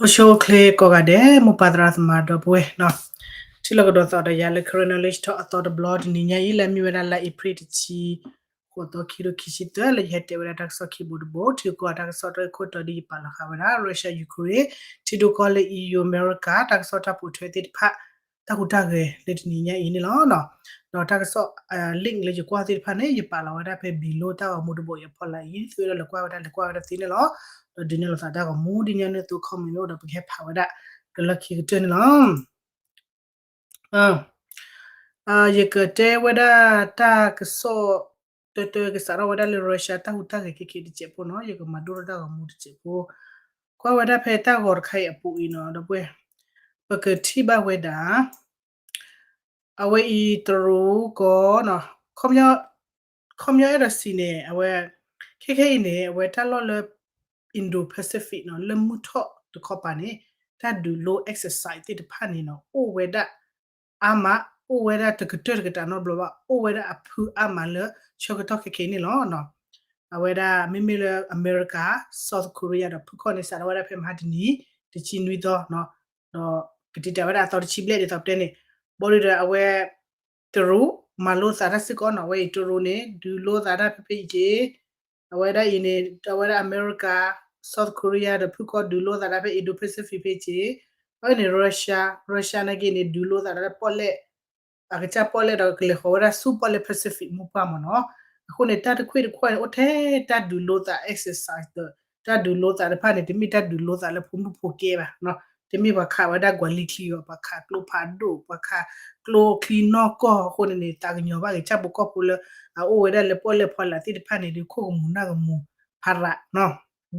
အိၣ်ဆူၣ်အိၣ်ချ့ကိးဂၤဒဲး မိၢ်ပၢ်သရၣ်သမါဒီပုၢ်ဝဲၢ်နီၤ, ထံၣ်လိာ်ကဒီးသးဒီးယၤလၢ Karen Knowledge Talk အသီတဘျီ တနံၤညါအံၤ လၢအမ့ၢ်ဝဲဒၣ်လါအ့ဖြ့ၣ်တဆံ ဃိးသီခံကထိခံဆံသၢ လၢယဟဲတဲဝဲဒၣ်တၢ်ကစီၣ်ခံဘိတဘိ ထံကီၢ်တၢ်ကစီၣ်တၢ်ခိၣ်တီဒ်ယပာ်လီၤဃာ်ဝဲဒၣ် Russia Ukraine ထံဒိၣ်ကီၢ်လၢ E U အမဲရကၤ တၢ်ကစီၣ်တၢ်ပိာ်ထွဲသ့ၣ်တဖၣ် တၢ်ဟူးတၢ်ဂဲၤလၢတနံၤညါအံၤန့ၣ်လီၤ. ဒီးတၢ်ကစီၣ် link လၢယကွၢ်သ့ၣ်တဖၣ်န့ၣ် ယပာ်လီၤဝဲဒၣ်ဖဲ below တၢ်ဂီၤမူတဘိအံၤအဖီလာ်အံၤ သုဝဲဒၣ်လဲၤကွၢ်ဝဲဒၣ် လဲၤကွၢ်ဝဲဒၣ်သ့န့ၣ်လီၤ. ဒီးဒုးနဲၣ်လိာ်သးတၢ်ဂီၤမူ ဒ်ညါန့ၣ်သိး comment အိၣ်ဒီးပကဟဲဖးဝဲဒၣ် ကလီၢ်ခံကတၢၢ်န့ၣ်လီၤ. ယကတဲဝဲဒၣ်တၢ်ကစီၣ် တၢတၢ ကစးထီၣ်ဝဲဒၣ်လၢ Russia တၢ်ဟူးတၢ်ဂဲၤခဲခဲတစဲးဖိနီၤ, ယကမၤဒိၣ်ထီၣ်တၢ်ဂီၤမူတစဲးဖိ, ကွၢ်ဝဲဒၣ်ဖဲတၢ်ဂီၤတခါအံၤအပူၤအံၤနီၤ ဒီပုၢ်ဝဲၢ်, ပကထံၣ်ဘၣ်ဝဲဒၣ် အဝဲအံၤတရူးကီၢ်နီၤ, ခီပညီအဲၣ်ဒိးစံးန့ၣ် အဝဲ ခဲခဲအံၤန့ၣ် အဝဲတၢ်လီၢ်လၢ Indo-Pacific နီၤ လၢမုၢ်ထီၣ်တခီပၤန့ၣ် တၢ်ဒုးလိ exercise သ့ၣ်တဖၣ်န့ၣ်နီၤ အိၣ်ဝဲဒၣ်အါမး, အိၣ်ဝဲဒၣ်တကတၢၢ်တကတၢၢ်နီတဘျီဘၣ်, အိၣ်ဝဲဒၣ်အဖုအါမးလၢဆၢကတီၢ်ခဲခဲအံၤန့ၣ်လီၤ. အဝဲဒၣ်မ့မ့ၢ်လၢအမဲရကၤ, South Korea ဒီးဖုခီၣ်န့ၣ် စးထီၣ်ဝဲဒၣ်ဖဲမဟါတနံၤ တဆံနွံသီနီၤ, ဒီးကတံာ်တာ်ဝဲဒၣ်အသီတဆံဘျဲၣ်ဒ်သိးပတဲန့ၣ်, ဘၣ်ဒီးအဝဲ တရူး မၤလိသးတၢ်စ့ၢ်ကီးနီၤ, အဝဲအံၤတရူးန့ၣ် ဒုးလိသးတၢ်ဖဲဖဲအံၤက့ၤ, အဝဲဒၣ်အံၤန့ၣ် အဝဲဒၣ်အမဲရကၤ, South Korea ဒီးဖုခီၣ်ဒုးလိသးတၢ်ဖဲ Indo-Pacific ဖဲအံၤက့ၤ, အဝဲန့ၣ် Russia, Russia နာ်က့န့ၣ် ဒုးလိသးတၢ်လၢပီၣ်လဲၣ် အကစၢ်ပီၣ်လဲၣ်ဒီးကလဲၤဃီၤဝဲဒၣ်ဆူပီၣ်လဲၣ် Pacific မိၢ်ပှၢ်မ့ၢ်နီၤ, အဃိန့ၣ် တၢ်တခွံၣ်တခွါန့ၣ် အိၣ်ထဲတၢ်ဒုးလိသး exercise ဒီး တၢ်ဒုးလိသးတဖၣ်န့ၣ် တမ့ၢ်တၢ်ဒုးလိသးလၢဖိမုၣ်ဖိကဲဘၣ်, တမ့ၢ်ပှၤခးဝဲဒၣ်ကွၢ်လံချံအီၤ, ပှၤခးကျိဖးဒိၣ်, ပှၤခးကျိချံနီၢ်ကီၢ်အဃိန့ၣ်န့ၣ် သးကညီၤဘၣ်ဂ့ၤ ဆၣ်ဖိကီၢ်ဖိလၢ အအိၣ်ဝဲဒၣ်လၢပီၣ်လဲၣ်ဖီလာ်သ့ၣ်တဖၣ်န့ၣ် ဒုးခိၣ်ကမူၤနၢ်ကမူၤဖးရး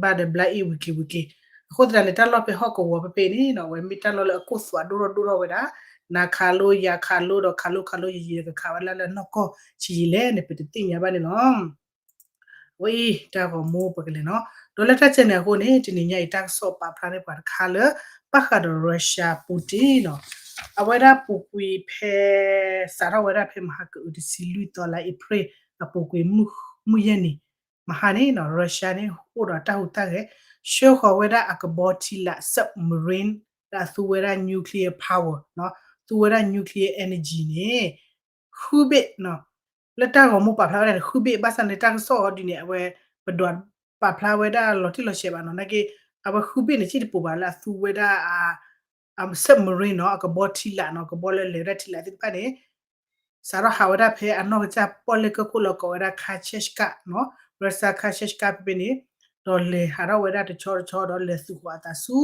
ဘၣ်ဒီးဘျါအ့ၣ်ဝံၤက့ၤဝံၤက့ၤ, အဃိသတးန့ၣ် တၢ်လီၢ်ဖဲဟီၣ်ကဝီၤဖဲဖဲအံၤန့ၣ်နီၤ အဝဲမ့ၢ်တၢ်လီၢ်လၢအကိၢ်သွးဒိၣ်ထီၣ်ဒိၣ်ထီၣ်ဝဲဒၣ်, နၤခးလိယၤခးလိဒီးခးလိခးလိယံာ်ယံာ်ဒီးကခးဝဲဒၣ်လၢနီၢ်ကီၢ်ဆံးယံာ်လဲၣ်န့ၣ် ပတသ့ၣ်ညါဘၣ်န့ၣ်လီၤ. ဝဲအံၤ တၢ်ဂီၤမူပကလဲၤနီၤ, ဒီးလၢတၢ်ကဲန့ၣ်အဃိန့ၣ် တနံၤညါအံၤတၢ်ကစီၣ်ပာ်ဖျါန့ၢ်ပှၤတခါလၢ ဘၣ်ဃးဒီး Russia Putin နီၤ, အဝဲဒၣ်ပူၤကွံာ်ဖဲ စးထီၣ်ဝဲဒၣ်ဖဲမဟါကအုးတဆံလွံၢ်သီလါအ့ဖြ့ၣ် အပူၤကွံာ်မုၢ်ယဲၢ်နံၤ မဟါန့ၣ်နီၤ Russia န့ၣ် အိၣ်ဒီးတၢ်ဟူးတၢ်ဂဲၤ ဆှၢဃီၤဝဲဒၣ်အကဘီထံလာ် submarine လၢအသူဝဲဒၣ် nuclear power နီၤ, သူဝဲဒၣ် nuclear energy န့ၣ် ဃုဘ့ၣ်နီၤ, လၢတၢ်ဂီၤမူပာ်ဖျါဝဲဒၣ်န့ၣ် ဃုဘ့ၣ် ဘၣ်ဆၣ်န့ၣ်တၢ်ကစီၣ်အီၤဒ်န့ၣ် အဝဲ ပဒွးပာ်ဖျါဝဲဒၣ်လီၤတံၢ်လီၤဆဲးဘၣ်နီၤ, နာ်က့ အဝဲဃုဘ့ၣ်န့ၣ် စ့ၢ်တပူၤဘၣ်လၢအသူဝဲဒၣ် submarine နီၤ, အကဘီထံလာ်နီၤ, ကဘီလၢလဲၤဝဲဒၣ်ထံလာ်သ့ၣ်တဖၣ်န့ၣ် စးထီၣ်ဟးဝဲဒၣ်ဖဲအနီၢ်ကစၢ်ပီၣ်လဲၣ်ကၢၢ်ခိၣ်လၢကိးဝဲဒၣ် Kamchatka နီၤ, Russia Kamchatka ဖဲဖဲန့ၣ်, ဒီးလဲၤဟးထီၣ်ဝဲဒၣ်တဆီတဆီ ဒီးလဲၤသုးဃီၤအသးဆူ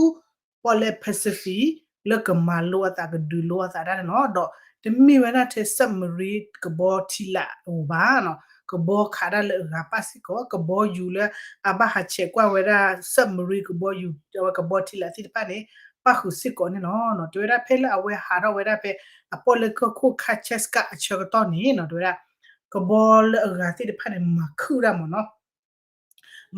ပီၣ်လဲၣ် Pacific လၢကမၤလိအသး ကဒုးလိအသးဒၣ်န့ၣ်လီၤ. ဒီးတမ့ၢ်ဝဲဒၣ်ထဲ submarine ကဘီထံလာ်အပူၤဘၣ်နီၤ, ကဘီခးဒၣ်လၢအဂၤပၣ်စ့ၢ်ကီး, ကဘီယူၤလၢအဘၣ်ဟးဆဲးကွၢ်ဝဲဒၣ် submarine ကဘီယူၤ အဝဲကဘီထံလာ်သ့ၣ်တဖၣ်န့ၣ် ပၣ်ဃုာ်စ့ၢ်ကီးန့ၣ်လီၤ. တဲဝဲဒၣ်ဖဲလၢအဝဲဟးထီၣ်ဝဲဒၣ်ဖဲ အပီၣ်လဲၣ်ကၢၢ်ခိၣ် Kamchatka အဆၢကတီၢ်န့ၣ်နီၤ, တဲဝဲဒၣ် ကဘီလၢအဂၤသ့ၣ်တဖၣ်န့ၣ် မၤခုၣ်ဒၣ်မ့ၢ်နီၤ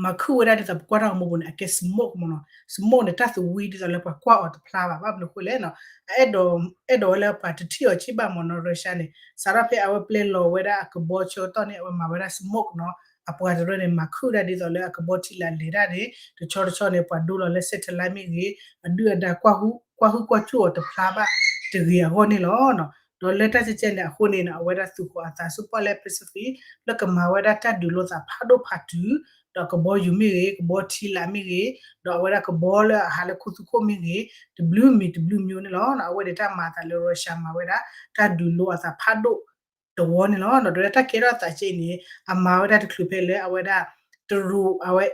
မၤခုၣ်ဝဲဒၣ်ဒ်သိးပကွၢ်တၢ်ဂီၤမူပူၤန့ၣ် အကဲ smoke မ့ၢ်နီၤ, smoke န့ၣ် တၢ်သဝံဒ်သိးလၢပှၤကွၢ်အီၤတဖျါဘၣ်, ဘၣ်မနုၤအဃိလဲၣ်နီၤ, အအဲၣ်ဒိး အဲၣ်ဒိးဝဲလၢပှၤတထံၣ်အီၤက့ဘၣ်မ့ၢ်နီၤ, Russia န့ၣ် စးထီၣ်ဖဲအဝဲပျဲလီၤဝဲဒၣ်အကဘီဆၢကတီၢ်န့ၣ် အဝဲမၤဝဲဒၣ် smoke နီၤ, အပှၤတရၢန့ၣ် မၤခုၣ်ဒၣ်ဒ်သိးလၢအကဘီထံလာ်လဲၤဒၣ်န့ၣ် တဆီတဆီန့ၣ် ပှၤဒိလီၤလၢ satellite မ့ၢ်ဂ့ၤ, အဒုၣ်အဒါ ကွၢ်ဟုၣ်ကွၢ်ဆူၣ်အီၤတဖျါဘၣ်တဂ့ၤအဂီၢ်န့ၣ်လီၤ. ဒီးလၢတၢ်ကဲကဲန့ၣ်အဃိန့ၣ်နီၤ အဝဲဒၣ်သုးဃီၤအသးဆူပီၣ်လဲၣ် Pacific လၢကမၤဝဲဒၣ်တၢ်ဒုးလိာ်သးဖးဒိၣ်ဖးတုၤ, ဒီးကဘီယူၤမ့ၢ်ဂ့ၤ, ကဘီထံလာ်မ့ၢ်ဂ့ၤ, ဒီးအဝဲဒၣ်ကဘီလၢအဟးလၢခိသူခိၣ်မ့ၢ်ဂ့ၤ, တဘျုးမံၤတဘျုးမံၤန့ၣ်လီၤ. အဝဲန့ၣ်တၢ်မၤအသးလၢ Russia မၤဝဲဒၣ် တၢ်ဒုးလိအသးဖးဒိၣ်တဝီန့ၣ်လီၤ. ဒီးတၢ်ကဲထီၣ်အသးကဲအံၤန့ၣ် အမၤဝဲဒၣ်တချုးဖဲလၢအဝဲဒၣ် တရူး အဝဲ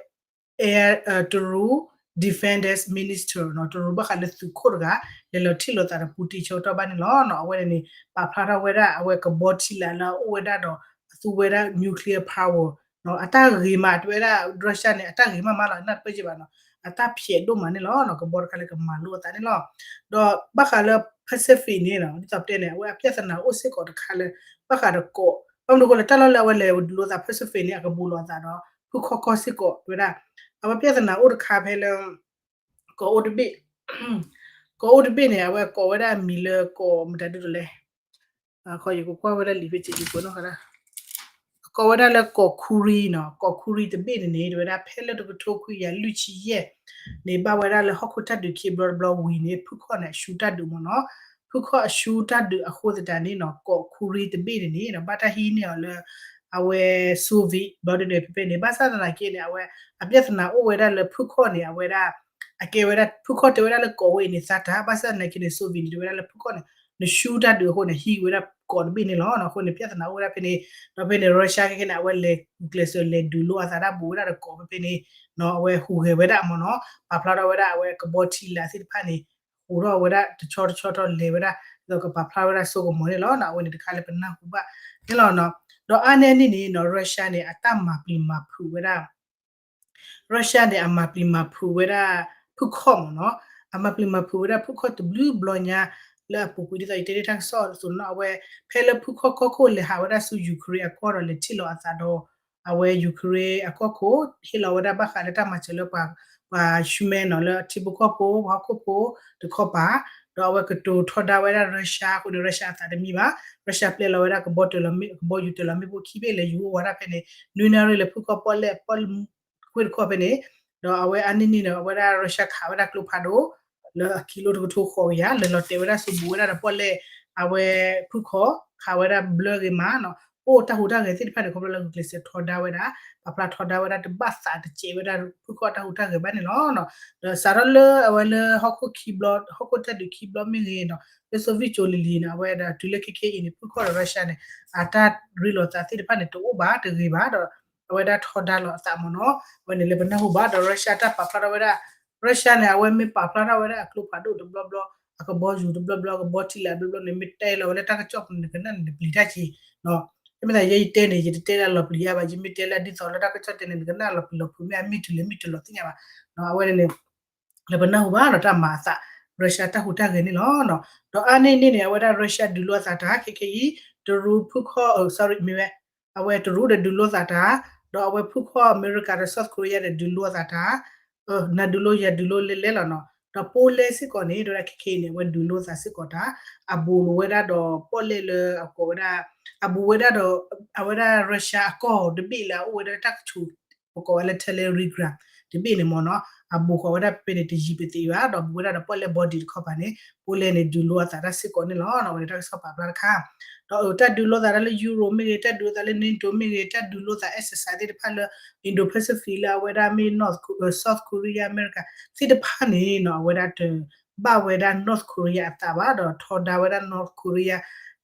တရူး defense minister နီၤ, တရူးဘၣ်ဃးလၢသုးခိၣ်တဂၤ လဲၤလီၤထံၣ်လိာ်သးဒီး Putin ဆၢကတီၢ်ဘၣ်န့ၣ်လီၤ. အဝဲန့ၣ်န့ၣ် ပာ်ဖျါထီၣ်ဝဲဒၣ် အဝဲကဘီထံလာ်လၢအအိၣ်ဝဲဒၣ်ဒီး အသူဝဲဒၣ် nuclear power နီၤ, အတၢ်ဂ့ၤမး တဲဝဲဒၣ် Russia န့ၣ် အတၢ်ဂ့ၤမးမးလီၤ နၢ်တပၢၢ်က့ဘၣ်နီၤ, အတၢ်ဖျဲးဒိၣ်မးန့ၣ်လီၤ. ကဘီတခါလၢကမၤလိအသးန့ၣ်လီၤ. ဒီးဘၣ်ဃးလၢ Pacific န့ၣ်နီၤ ဒ်သိးပတဲန့ၣ် အဝဲအပြဿနာအိၣ်စ့ၢ်ကီးတခါလၢ ဘၣ်ဃးဒီးကီး ဘၣ်မနုၤအဃိလဲၣ် တၢ်လီၢ်လၢအဝဲလဲၤဒုးလိာ်သး Pacific န့ၣ် အကဘူးလိာ်အသးဒီး ဖုခီကီၢ်စ့ၢ်ကီး တဲဝဲဒၣ် အဝဲပြဿနာအိၣ်တခါဖဲလၢ ကီးအိၣ်တဘ့ၣ် ကီးအိၣ်တဘ့ၣ်န့ၣ် အဝဲကိးဝဲဒၣ်အမံၤလၢကီးမတၤဒ်သိးလဲၣ်, ခီယကကွၢ်ဝဲဒၣ်လံာ်ဖဲစ့ၢ်ကီးနီၤ, ကီး ကိးဝဲဒၣ်လၢကီးခူရံနီၤ, ကီးခူရံတဘ့ၣ်န့ၣ်န့ၣ် တဲဝဲဒၣ်ဖဲလၢတကထိခွံကယၤလွံၢ်ဆံယဲၢ်န့ၣ် ဘၣ်ဝဲဒၣ်လၢဟီၣ်ခိၣ်တၢ်ဒုးခံဘျီတဘျီဝံၤန့ၣ် ဖုခီၣ်န့ၣ် အရှုံးတၢ်ဒုးမ့ၢ်နီၤ. ဖုခီၣ်အရှုံးတၢ်ဒုးအဃိသတးန့ၣ်နီၤ ကီးခူရံတဘ့ၣ်န့ၣ်န့ၣ် ဘၣ်တၢ်ဟံးန့ၢ်အီၤလၢ အဝဲ Soviet ဘျီဒုန့ၣ် ဖဲဖဲန့ၣ် ဘၣ်ဆၣ်သနာ်က့န့ၣ် အဝဲ အပြဿနာအိၣ်ဝဲဒၣ်လၢဖုခီၣ်န့ၣ် အဝဲဒၣ် အကဲဝဲဒၣ် ဖုခီၣ်တဲဝဲဒၣ်လၢကီးဝဲအံၤန့ၣ်သါတၢ် ဘၣ်ဆၣ်သနာ်က့န့ၣ် Soviet န့ၣ် တဲဝဲဒၣ်လၢဖုခီၣ်န့ၣ် နရှုံးတၢ်ဒုးအဃိန့ၣ် ဟံးဝဲဒၣ်ကီးတဘ့ၣ်န့ၣ်လီၤ. အဃိန့ၣ် ပြဿနာအိၣ်ဝဲဒၣ်ဖဲန့ၣ် ဒီးဖဲန့ၣ် Russia ခဲခဲန့ၣ် အဝဲလဲၤကျဲးစၢးလဲၤဒုးလိအသးတၢ်ဘူးဝဲဒၣ်ဒီးကီးဖဲဖဲန့ၣ် အဝဲဟူးဂဲၤဝဲဒၣ်မ့ၢ်နီၤ ပာ်ဖျါထီၣ်ဝဲဒၣ်အဝဲကဘီထံလာ်သ့ၣ်တဖၣ်န့ၣ် ဟူးထီၣ်ဝဲဒၣ်တဆီတဆီထီၣ်လဲၤဝဲဒၣ် ဒီးကပာ်ဖျါဝဲဒၣ်စိကမီၤန့ၣ်လီၤ. အဝဲန့ၣ်တခါလၢပနၢ်ဟူဘၣ်န့ၣ်လီၤ. ဒီးအါန့ၢ်အန့ၣ်န့ၣ်နီၤ Russia န့ၣ် အတၢ်မၤပျံၤမၤဖုးဝဲဒၣ် Russia န့ၣ် အမၤပျံၤမၤဖုးဝဲဒၣ် ဖုခီၣ်မ့ၢ်နီၤ, အမၤပျံၤမၤဖုးဝဲဒၣ်ဖုခီၣ်တဘျုးဘျီညါ လၢအပူၤကွံာ်ဒ်သိးယတဲတ့ၢ်တၢ်ကစီၣ်အသိးနီၤ အဝဲ ဖဲလၢဖုခီၣ်ကီၢ်ခိၣ်လဲၤဟးဝဲဒၣ်ဆူ Ukraine အကီၢ်ဒီးလဲၤထံၣ်လီၤအသးဒီး အဝဲ Ukraine အကီၢ်ခိၣ် ဟ့ၣ်လီၤဝဲဒၣ်ဘၣ်ဃးလၢတၢ်မၤစၢၤလၢပှၤ ပှၤ human နီၤ လၢထံဖိကီၢ်ဖိ ပှၤဟီၣ်ခိၣ်ဖိတခီပၤ ဒီးအဝဲကတိၤထီဒါဝဲဒၣ် Russia အဃိန့ၣ် Russia အသးတမံဘၣ်. Russia ပျဲလီၤဝဲဒၣ်ကဘီတၢၢ်လီၤမ့ၣ် ကဘီယူၤတၢၢ်လီၤမ့ၣ်ပိၢ်ခံဘ့ၣ်လၢယူၤအိၣ်ဝဲဒၣ်ဖဲန့ၣ် နွံနၣ်ရံၣ်လၢဖုခီၣ်ပီၣ်လဲၣ် ပီၣ်လဲၣ်ကွ့ၢ်တခီဖဲန့ၣ် ဒီးအဝဲအါန့ၢ်န့ၣ်ဒီး အဝဲဒၣ် Russia ခးဝဲဒၣ်ကျိဖးဒိၣ် လၢအကံလိတကထိဃိးကယၤ လဲၤလီၤတဲာ်ဝဲဒၣ်ဆူဘူးဝဲဒၣ်ဒီးပီၣ်လဲၣ် အဝဲဖုခီၣ် ခးဝဲဒၣ်ဘျၢဂ့ၤမးနီၤ အိၣ်တၢ်ဟူးတၢ်ဂဲၤသ့ၣ်တဖၣ်န့ၣ် ခီဖျိလၢဂုာ်ကျဲးစၢးထီဒါဝဲဒၣ် ပာ်ဖျါထီဒါဝဲဒၣ် တဘၣ်သးတစဲးဝဲဒၣ်ဖုခီၣ်တၢ်ဟူးတၢ်ဂဲၤဘၣ်န့ၣ်လီၤ. ဒီးစးထီၣ်လၢအဝဲလၢဟီၣ်ခိၣ်ခံဘျီ ဟီၣ်ခိၣ်တၢ်ဒုးခံဘျီမ့ၢ်ဂ့ၤနီၤ လၢ Soviet ကၠိလံၤလံၤန့ၣ် အဝဲဒၣ်တုၤလၢခဲခဲအံၤန့ၣ် ဖုခီၣ်ဒီး Russia န့ၣ် အတၢ်ရ့လိာ်သးသ့ၣ်တဖၣ်န့ၣ် တအိၣ်ဘၣ်တဂ့ၤဘၣ်ဒီး အဝဲဒၣ်ထီဒါလိာ်အသးမ့ၢ်နီၤ အဝဲန့ၣ်လၢပနၢ်ဟူဘၣ်ဒီး Russia တၢ်ပာ်ဖျါထီၣ်ဝဲဒၣ် Russia န့ၣ် အဝဲမ့ၢ်ပာ်ဖျါထီၣ်ဝဲဒၣ်အကျိဖးဒိၣ်တဘျီဘျီ အကဘီယူၤတဘျီဘျီ အကဘီထံလာ်တဘျီဘျီန့ၣ် မ့ၢ်တဲလီၤဝဲလၢတၢ်ကစီၣ်ပူၤန့ၣ် နကနၣ်န့ၣ် နပျံၤတၢ်က့ၤ မ့ၢ်သးယဲယတဲန့ၣ် ယတတဲလၢလီၤပျံၤယါဘၣ် ယမ့ၢ်တဲလၢဒ်သိးလၢတၢ်ကစီၣ်တဲန့ၣ် နကနၣ်လီၤပျံၤလီၤဖုး မ့ၢ်အမ့ၢ်တုၤလဲၣ်မ့ၢ်တုၤလီၤသ့ၣ်ညါဘၣ် အဝဲန့ၣ် လၢပနၢ်ဟူဘၣ်ဒီးတၢ်မၤအသး Russia တၢ်ဟူးတၢ်ဂဲၤန့ၣ်လီၤ. ဒီးအါန့ၢ်န့ၣ်န့ၣ် အဝဲဒၣ် Russia ဒုးလိအသးတၢ် ခဲခဲအံၤ တရူးဖုခီၣ် sorry မ့ၢ်ဝဲ အဝဲတရူးဒီးဒုးလိသးတၢ် ဒီးအဝဲဖုခီၣ်အမဲရကၤဒီး South Korea ဒီးဒုးလိသးတၢ် နဒုးလိယၤဒုးလိလဲၤလဲၤလီၤနီၤ ဒီး Poland စ့ၢ်ကီးန့ၣ် တဲဝဲဒၣ်ခဲခဲအံၤန့ၣ် အဝဲဒုးလိသးစ့ၢ်ကီးတၢ် အဘူးဝဲဒၣ်ဒီးပီၣ်လဲၣ်လၢအကိးဝဲဒၣ် အဘူးဝဲဒၣ်ဒီး အဝဲဒၣ် Russia အကီၢ်တဘ့ၣ်လၢအအိၣ်ဝဲဒၣ်တၢ်ကဆူး ပကိးဝဲလၢ Telegram တဘ့ၣ်န့ၣ်မ့ၢ်နီၤ အဘူးဃီၤဝဲဒၣ်ဖဲန့ၣ် တယံာ်ပသ့ဘၣ် ဒီးဘူးဝဲဒၣ်ဒီးပီၣ်လဲၣ် body တခီပၤန့ၣ် Poland န့ၣ် ဒုးလိအသးတၢ်စ့ၢ်ကီးန့ၣ်လီၤ. အဝဲန့ၣ်တၢ်ကစီၣ်ပာ်ဖျါတခါ ဒီးတၢ်ဒုးလိသးတၢ်လၢ Europe မ့ၢ်ဂ့ၤ တၢ်ဒုးလိသးလၢ NATO မ့ၢ်ဂ့ၤ တၢ်ဒုးလိသး exercise သ့ၣ်တဖၣ်လၢ Indo-Pacific လၢအဝဲဒၣ်မ့ၢ် North South Korea အမဲရကၤ သ့ၣ်တဖၣ်န့ၣ်နီၤ အဝဲဒၣ်တဘၣ်ဝဲဒၣ် North Korea အသးဘၣ် ဒီးထီဒါဝဲဒၣ် North Korea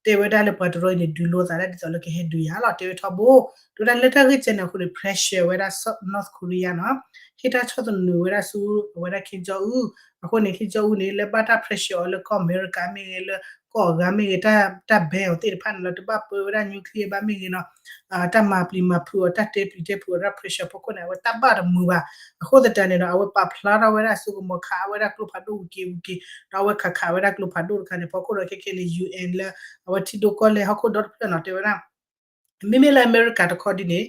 တဲဝဲဒၣ်လၢပှၤတရူးအံၤန့ၣ် ဒုးလိသးဒၣ်ဒ်သိးလၢကဟဲဒုးယၤလီၤ တဲဝဲထီဘိ တဲဝဲဒၣ်လၢတၢ်ဂ့ၢ်ကဲန့ၣ်အဃိန့ၣ် pressure ဝဲဒၣ် North Korea နီၤ ဟ့ၣ်တၢ်ဆီၣ်သနံးဝဲဒၣ်ဆူ အဝဲဒၣ် Kim Jong Un အဃိန့ၣ် Kim Jong Un န့ၣ် လၢဘၣ်တၢ် pressure အီၤလၢကီၢ်အမဲရကၤ မ့ၢ်ဂ့ၤ လၢကီၢ်အဂၤမ့ၢ်ဂ့ၤ တၢ် တၢ် ban အီၤသ့ၣ်တဖၣ်န့ၣ်လီၤ တဘၣ်ပၢဝဲဒၣ် nuclear ဘၣ်မ့ၢ်ဂ့ၤနီၤ တၢ်မၤပျံၤမၤဖုးအီၤ တၢ်တဲပျံၤတဲဖုးအီၤ တၢ် pressure ဖီခိၣ်န့ၣ် အဝဲတၢ်ဘၣ်တမုာ်ဘၣ် အဃိသတးန့ၣ်ဒီး အဝဲပာ်ဖျါထီၣ်ဝဲဒၣ်အစိကမီၤခးဝဲဒၣ်ကျိဖးဒိၣ်ဝံၤက့ၤဝံၤက့ၤ ဒီးအဝဲခးခးဝဲဒၣ်ကျိဖးဒိၣ်တခါန့ၣ် ဖီခိၣ်ဒီးခဲခဲန့ၣ် ယူၣ်အဲၣ် လၢ အဝဲထံဒိၣ်ကီၢ်လဲၢ်ဟီၣ်ခိၣ်ဒီတဖျၢၣ်နီၤ တဲဝဲဒၣ် မ့မ့ၢ်လၢအမဲရကၤတခီဒ်န့ၣ်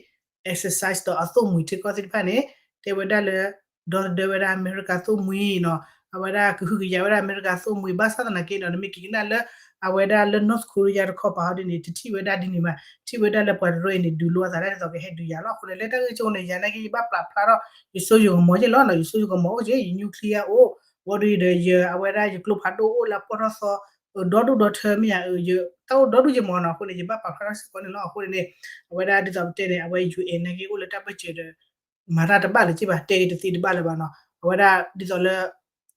exercise ဒီးအသိၣ်မှံၤထံကီၢ်သ့ၣ်တဖၣ်န့ၣ် တဲဝဲဒၣ်လၢ ဒီသဒၢဝဲဒၣ်အမဲရကၤသိၣ်မှံၤနီၤ အဝဲဒၣ်ကဟုကယာ်ဝဲဒၣ်အမဲရကၤသိၣ်မှံၤ ဘၣ်ဆၣ်သနာ်က့ဒီး နမ့ၢ်က့ၤကနၣ်လၢ အဝဲဒၣ်လၢ North Korea တခီပၤဟီဒ်န့ၣ် တထံၣ်ဝဲဒၣ်ဒ်န့ၣ်ဘၣ် ထံၣ်ဝဲဒၣ်လၢပှၤတရူးအံၤန့ၣ် ဒုးလိအသးဒၣ်ဒ်သိးကဟဲဒုးယၤလီၤ အဃိန့ၣ် လၢတၢ်ဂ့ၢ်ကၠိန့ၣ် ယၤနာ်က့ ယဘၣ်ပာ်ဖျါထီၣ် ယစိယကမီၤယဲၢ်လီၤနီၤ ယစိယကမီၤအိၣ်က့ ယ nuclear အိၣ် ဝံၤဒီးယ အဝဲဒၣ်ယကျိဖးဒိၣ်အိၣ်လၢအပီၢ်ထီၣ်သီ ဒီဒူၣ်ဒီထၢမ့ၢ်ယၤ ယတၢ်အိၣ်ဒီဒူၣ်ယမီၤနီၤ အဃိန့ၣ် ယဘၣ်ပာ်ဖျါထီၣ်စ့ၢ်ကီးန့ၣ်လီၤ အဃိန့ၣ်န့ၣ် အဝဲဒၣ်ဒ်သိးပတဲန့ၣ် အဝဲ ယူၣ်အဲၣ် နာ်က့အိၣ်လၢတၢ်ဘၢၣ်စၢၤဒီး မၤတၢ်တဘၣ်လၢၤက့ဘၣ် တဲဂ့ၤတသ့တဘၣ်လၢၤဘၣ်နီၤ အဝဲဒၣ်ဒ်သိးလၢ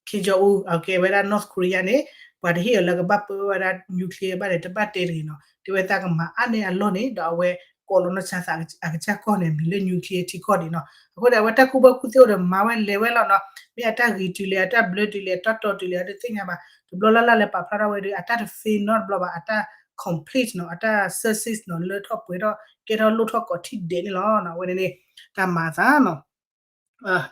Kim Jong Un အကဲဝဲဒၣ် North Korea န့ၣ် ပှၤတဟ့ၣ်အီၤလၢကဘၣ်ပၢဝဲဒၣ် nuclear ဘၣ်န့ၣ် တဘၣ်တဲတဂ့ၤနီၤ တဲဝဲသးကမၤအါန့ၢ်အလီၢ်န့ၣ် ဒီးအဝဲကိးလီၤနီၢ်ဆါသးအကစၢ်ကီၢ်န့ၣ် မံၤလၢ nuclear ထံကီၢ်ဒံးနီၤ အဃိန့ၣ် အဝဲတၢ်ကူၣ်ဘၣ်ကူၣ်သ့အိၣ်ဒီးမၤဝဲလဲၤဝဲလီၤနီၤ မ့ၢ်အတၢ်ဂ့ၤတုၤလဲၣ် အတၢ်ဘျၢတုၤလဲၣ် အတၢ်တီတုၤလဲၣ် အတသ့ၣ်ညါဘၣ် တဘျီလၢ်လၢ်လၢပာ်ဖျါထီၣ်ဝဲဒီး အတၢ်တ fail နီတဘျီဘၣ် အတၢ် complete နီၤ အတၢ် success နီၤ လၢထီၣ်ပှဲၤထီၣ်ကဲထီၣ်လိၣ်ထီၣ်ကိးထံၣ်ဒဲးန့ၣ်လီၤ အဝဲန့ၣ်န့ၣ် တၢ်မၤအသးနီၤ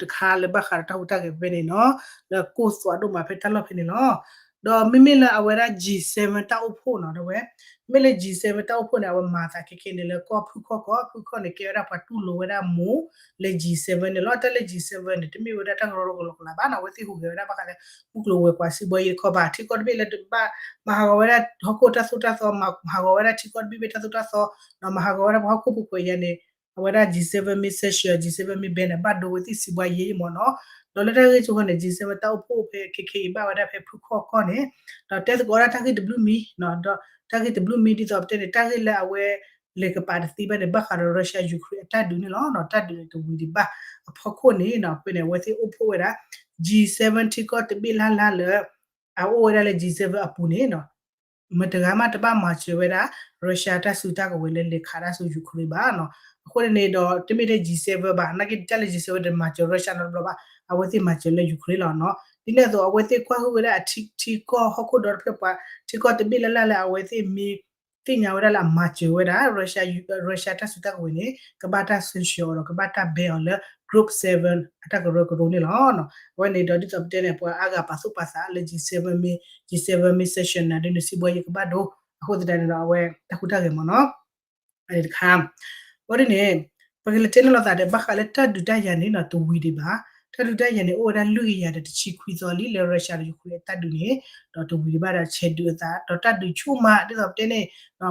တခါလၢဘၣ်ဃးဒီးတၢ်ဟူးတၢ်ဂဲၤဖဲန့ၣ်နီၤ လၢကိၢ်သွးဒိၣ်မးဖဲတၢ်လီၢ်ဖဲန့ၣ်လီၤ. ဒီးမ့မ့ၢ်လၢအဝဲဒၣ် G seven တၢ်အိၣ်ဖှိၣ်နီၤ ဒီးဝဲ မ့ၢ်လၢ G seven တၢ်အိၣ်ဖှိၣ်န့ၣ် အဝဲမၤသးခဲခဲန့ၣ်လၢကီၢ်ဖုခီၣ်ကီၢ် ဖုခီၣ်န့ၣ် ကဲဝဲဒၣ်ပှၤတူၢ်လိာ်ဝဲဒၣ်မူး လၢ G seven န့ၣ်လီၤ. တၢ်လၢ G seven န့ၣ် တမ့ၢ်ဝဲဒၣ်တၢ်ကရၢကရိလီၤကလးဘၣ်နီၤ အဝဲသ့ၣ်ဟူးဂဲၤဝဲဒၣ်ဘၣ်ဃးလၢ မုၢ်ကျိၤဝဲၤကွာ်စံးဘီယ့တခီပၤ ထံကီၢ်တဘ့ၣ်လၢတဘၣ် မၤဟးဂီၤဝဲဒၣ်ဟီၣ်ခိၣ်တၢ်သိၣ်တၢ်သီ မၤဟးဂီၤဝဲဒၣ်ထံကီၢ်တဘ့ၣ်ဘ့ၣ်တၢ်သိၣ်တၢ်သီ ဒီးမၤဟးဂီၤဝဲဒၣ်ပှၤဟီၣ်ခိၣ်ဖိခွဲးယာ်န့ၣ် အဝဲဒၣ် G seven မ့ၢ် sanction G seven မ့ၢ် ban န့ၣ် ဘၣ်ဒိဝဲသ့ၣ်စံးဘီယ့မ့ၢ်နီၤ. ဒီးလၢတၢ်ဂ့ၢ်ကီန့ၣ် G seven တၢ်အိၣ်ဖှိၣ်ဖဲခဲခဲအံၤ ဘၣ်ဝဲဒၣ်ဖဲဖုခီၣ်ကီၢ်န့ၣ် ဒီးတဲသကိးဝဲဒၣ်တၢ်ဂ့ၢ်တဘျုးမံၤ ဒီးတၢ်ဂ့ၢ်တဘျုးမံၤဒ်သိးပတဲန့ၣ် တၢ်ဂ့ၢ်လၢအဝဲ လဲၤကပၤတသ့ဘၣ်န့ၣ် ဘၣ်ဃးဒီး Russia Ukraine အတၢ်ဒုးန့ၣ်လီၤ. တၢ်ဒုးန့ၣ်တဝံၤဒံးဘၣ်အဖီခိၣ်န့ၣ် ဖဲန့ၣ် အဝဲသ့ၣ်အိၣ်ဖှိၣ်ဝဲဒၣ် G seven ထံကီၢ်တဘ့ၣ်လၢ်လၢ်လၢ အအိၣ်ဝဲဒၣ်လၢ G seven အပူၤန့ၣ် မတၤတဂၤမးတဘၣ်မၤစၢၤဝဲဒၣ် Russia တၢ်စုတၢ်ကဝဲၤလၢလဲၤခးတၢ်ဆူ Ukraine ဘၣ်နီၤ. အဃိန့ၣ်ဒီး တမ့ၢ်ထဲ G seven ဘၣ် နာ်က့တၢ်လၢ G seven တမၤစၢၤ Russia နီတဘျီဘၣ် အဝဲသ့ၣ်မၤစၢၤလၢ Ukraine လီၤနီၤ. ဒ်န့ၣ်အသိး အဝဲသ့ၣ်ကွၢ်ဟုၣ်ဝဲဒၣ်အထံကီၢ်ဟီၣ်ခိၣ်ဒီတဖျၢၣ်ပှၤ ထံကီၢ်တဘ့ၣ်လၢ်လၢ်လၢအဝဲသ့ၣ်မ့ၢ် သ့ၣ်ညါဝဲဒၣ်လၢအမၤစၢၤဝဲဒၣ် Russia Russia တၢ်စုတၢ်ကဝဲၤန့ၣ် ကဘၣ်တၢ် sanction အီၤဒီး ကဘၣ်တၢ် ban အီၤလၢ Group seven အတၢ်ကရၢကရိန့ၣ်လီၤ. အဝဲန့ၣ်ဒီးဒ်သိးပတဲန့ၣ် ပှၤအါဂၤပာ်သူၣ်ပာ်သးလၢ G seven မ့ၢ် G seven မ့ၢ် sanction နၤဒ်န့ၣ် စံးဘီယ့ကဘၣ်ဒိ အဃိသတးန့ၣ်ဒီး အဝဲတၢ်ဟူးတၢ်ဂဲၤမ့ၢ်နီၤ တခါ ဘၣ်ဒ်န့ၣ် ပကလဲၤတဲန့ၢ်လိာ်သးဒီး ဘၣ်ဃးလၢတၢ်ဒုးတၢ်ယၤန့ၣ်နီၤ တဝံၤဒံးဘၣ်. တၢ်ဒုးတၢ်ယၤန့ၣ် အိၣ်ဝဲဒၣ်လွံၢ်ကယၤဒီးတဆံခွံသီလံ လၢ Russia ဒီး Ukraine အတၢ်ဒုးန့ၣ် ဒီးတဝံၤဒံးဘၣ်ဒီး ဆဲးဒုးအသး ဒီးတၢ်ဒုးဆူၣ်မး ဒ်သိးပတဲန့ၣ်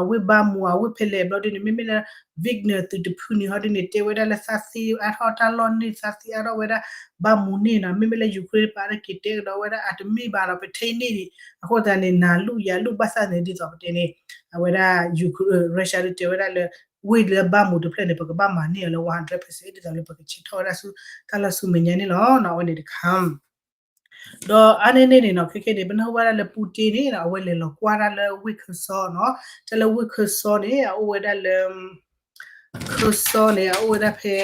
ဝ့ၢ်ဘါမူး အဝ့ၢ်ဖဲလဲၣ်ဘျီဒ်န့ၣ် မ့မ့ၢ်လၢ Wagner သုးတဖုန့ၣ် ဟီဒ်န့ၣ် တဲဝဲဒၣ်လၢသးသ့အါထီၣ်တၢ်လီၢ်န့ၣ် သးသ့အါထီၣ်ဝဲဒၣ် ဘါမူးန့ၣ်နီၤ မ့မ့ၢ်လၢ Ukraine တပၤဒီးက့ၤတဲကဒီးဝဲဒၣ် အတမ့ၢ်ဘၣ်ဒီး ပထဲအံၤန့ၣ် အဃိသတးန့ၣ် နၤလူၢ်ယၤလူၢ်ဘၣ်ဆၣ်န့ၣ် ဒ်သိးပတဲန့ၣ် အဝဲဒၣ် Russia ဒုးတဲဝဲဒၣ်လၢ ဝ့ၢ်လၢဘါမူးတဖျၢၣ်န့ၣ် ပကဘၣ်မၤန့ၢ်အီၤလၢ one hundred percent ဒ်သိးလၢပကဆဲးထီၣ်ဝဲဒၣ်ဆူ တၢ်လီၢ်ဆူမဲာ်ညါန့ၣ်လီၤ. အဝဲန့ၣ်တခါ ဒီးအါန့ၢ်န့ၣ်န့ၣ်နီၤ ခဲခဲန့ၣ် ပနၢ်ဟူဘၣ်ဒၣ်လၢ Putin န့ၣ်နီၤ အဝဲလဲၤလီၤကွၢ်တၢ်လၢဝ့ၢ်ခၢၣ်စီနီၤ တၢ်လၢဝ့ၢ်ခၢၣ်စီန့ၣ် အအိၣ်ဝဲဒၣ်လၢ ခၢၣ်စီန့ၣ် အအိၣ်ဝဲဒၣ်ဖဲ